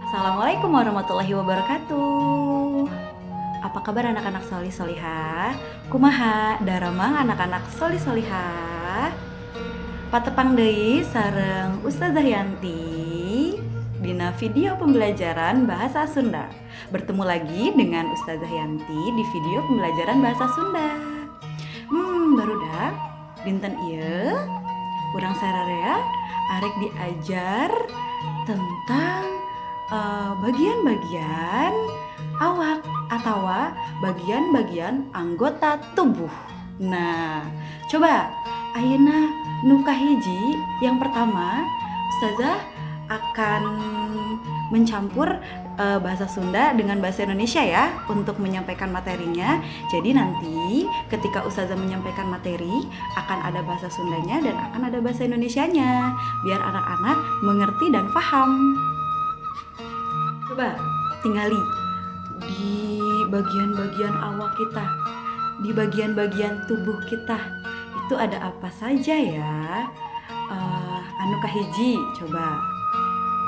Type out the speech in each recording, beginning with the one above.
Assalamualaikum warahmatullahi wabarakatuh. Apa kabar, anak-anak solih solihah? Kumaha daramang, anak-anak solih solihah? Patepang deui sareng Ustazah Yanti dina video pembelajaran bahasa Sunda. Bertemu lagi dengan Ustazah Yanti di video pembelajaran bahasa Sunda. Barudak, dinten ieu urang sararea arek diajar tentang bagian-bagian awak atau bagian-bagian anggota tubuh. Nah, coba ayeuna nu kahiji, yang pertama, Ustazah akan mencampur bahasa Sunda dengan bahasa Indonesia ya untuk menyampaikan materinya. Jadi nanti ketika Ustazah menyampaikan materi akan ada bahasa Sundanya dan akan ada bahasa Indonesianya biar anak-anak mengerti dan paham. Coba tingali di bagian-bagian awak kita, di bagian-bagian tubuh kita itu ada apa saja ya? Anu kahiji, coba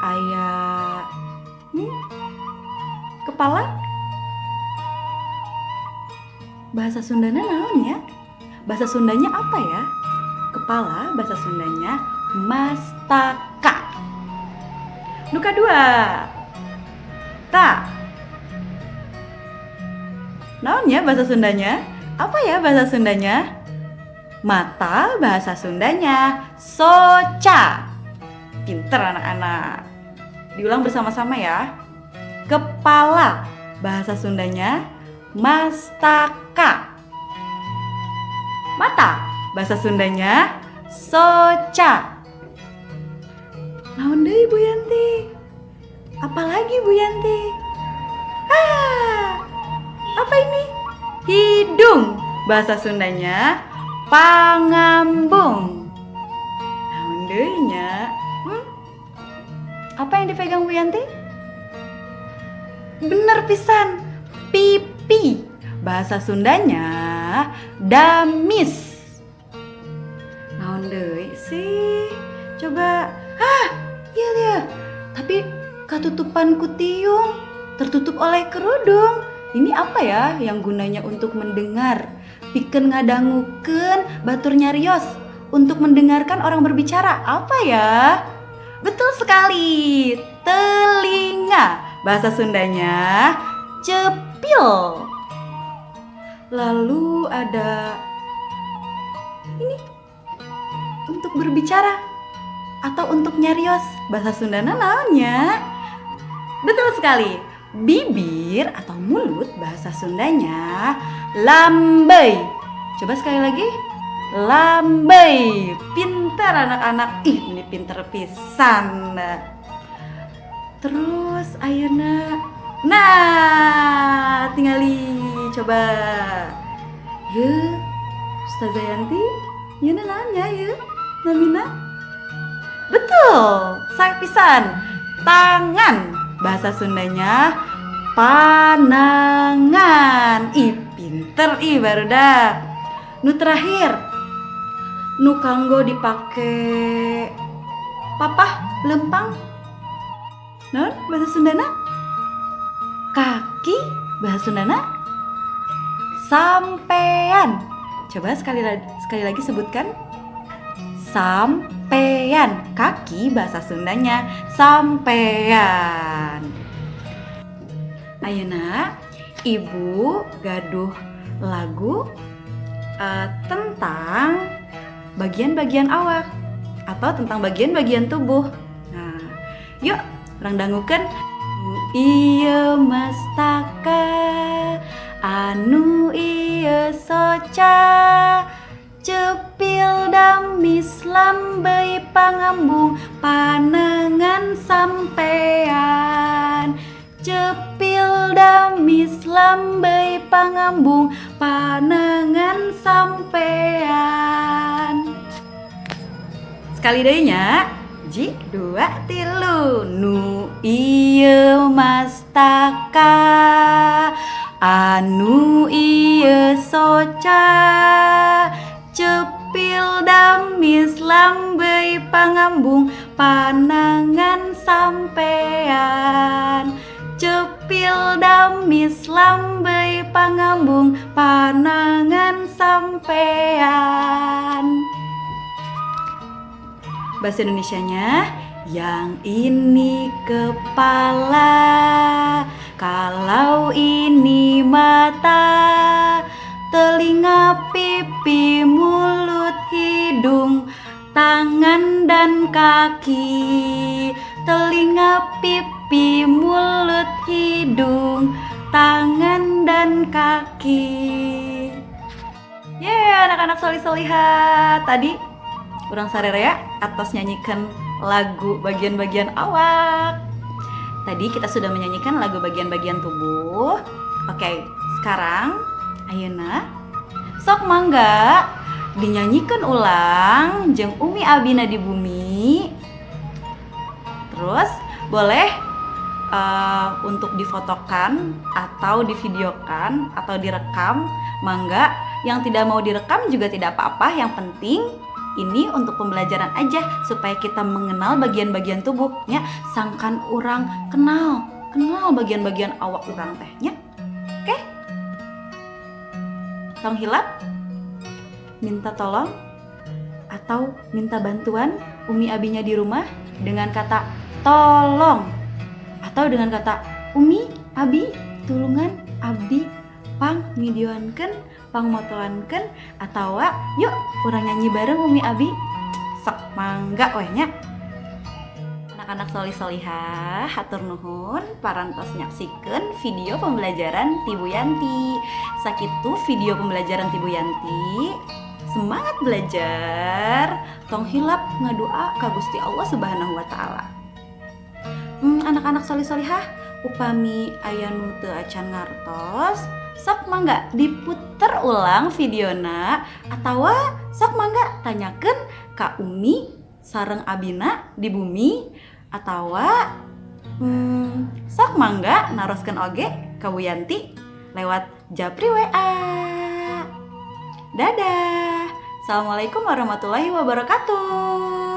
aya kepala. Bahasa Sundanya naon ya? Bahasa Sundanya apa ya? Kepala bahasa Sundanya mastaka. Nu kadua, tah. Naon ya bahasa Sundanya? Apa ya bahasa Sundanya? Mata bahasa Sundanya soca. Pinter, anak-anak. Diulang bersama-sama ya. Kepala bahasa Sundanya mastaka. Mata bahasa Sundanya soca. Naon deui, Bu Yanti? Apalagi, Bu Yanti? Ah, apa ini? Hidung. Bahasa Sundanya pangambung. Naon deui nya? Hmm? Apa yang dipegang Bu Yanti? Bener pisan. Pipi. Bahasa Sundanya damis. Naon deui sih? Coba. Ah, iya ya. Tapi katutupan ku tiung, tertutup oleh kerudung. Ini apa ya yang gunanya untuk mendengar? Pikeun ngadangukeun batur nyarios, untuk mendengarkan orang berbicara. Apa ya? Betul sekali. Telinga. Bahasa Sundanya cepil. Lalu ada ini untuk berbicara atau untuk nyarios. Bahasa Sundana naon nya? Betul sekali. Bibir atau mulut bahasa Sundanya lambey. Coba sekali lagi. Lambey. Pintar, anak-anak. Ih, ini pinter pisan. Terus ayeuna, nah, tingali coba. Ye, Ustazah Yanti, ieu naon nya ya? Namina? Betul, sae pisan. Tangan. Bahasa Sundanya panangan. Ih, pinter ih, barudak. Nu terakhir, nu kanggo dipake papah lempang. Naon bahasa Sundana? Kaki bahasa Sundana sampean. Coba sekali lagi sebutkan. Sampean. Kaki bahasa Sundanya sampean. Ayeuna Ibu gaduh lagu tentang bagian-bagian awak atau tentang bagian-bagian tubuh. Nah, yuk urang dangukeun. Ieu mastaka, anu ieu soca, cepil, damis, lambey, pangambung, panangan, sampean. Cepil, damis, lambey, pangambung, panangan, sampean. Sekali deui nya. Ji, dua, tilu. Nu ieu mastaka, anu ieu soca, cepil, damis, lambey, pangambung, panangan, sampean. Amis lambey pangambung panangan sampean. Bahasa Indonesianya, yang ini kepala, kalau ini mata, telinga, pipi, mulut, hidung, tangan dan kaki. Telinga, pipi, mulut, hidung, tangan dan kaki. Yeay, anak-anak solih solihah. Tadi urang sarerea atos nyanyikan lagu bagian-bagian awak. Tadi kita sudah menyanyikan lagu bagian-bagian tubuh. Oke, sekarang ayeuna sok mangga dinyanyikan ulang jeung Umi Abina di bumi. Terus boleh untuk difotokan atau divideokan atau direkam, mangga. Yang tidak mau direkam juga tidak apa-apa. Yang penting ini untuk pembelajaran aja supaya kita mengenal bagian-bagian tubuhnya, sangkan urang kenal kenal bagian-bagian awak urang teh nya. Oke, tong hilap minta tolong atau minta bantuan umi abinya di rumah dengan kata tolong atau dengan kata umi abi tulungan abdi pang videoankeun, pang motoankeun, atau yuk urang nyanyi bareng umi abi. Sok mangga weh nya. Anak-anak solih solihah, hatur nuhun parantos nyaksikeun video pembelajaran ti Bu Yanti. Sakitu video pembelajaran ti Bu Yanti. Semangat belajar, tong hilap ngadua ka Gusti Allah Subhanahu wa taala. Anak-anak solih solihah, upami aya nu teu acan ngartos, sok mangga diputer ulang videona atau sok mangga tanyakeun ka Umi sareng Abina di bumi atau sok mangga naroskeun oge ka Bu Yanti lewat japri WA. Dadah. Assalamualaikum warahmatullahi wabarakatuh.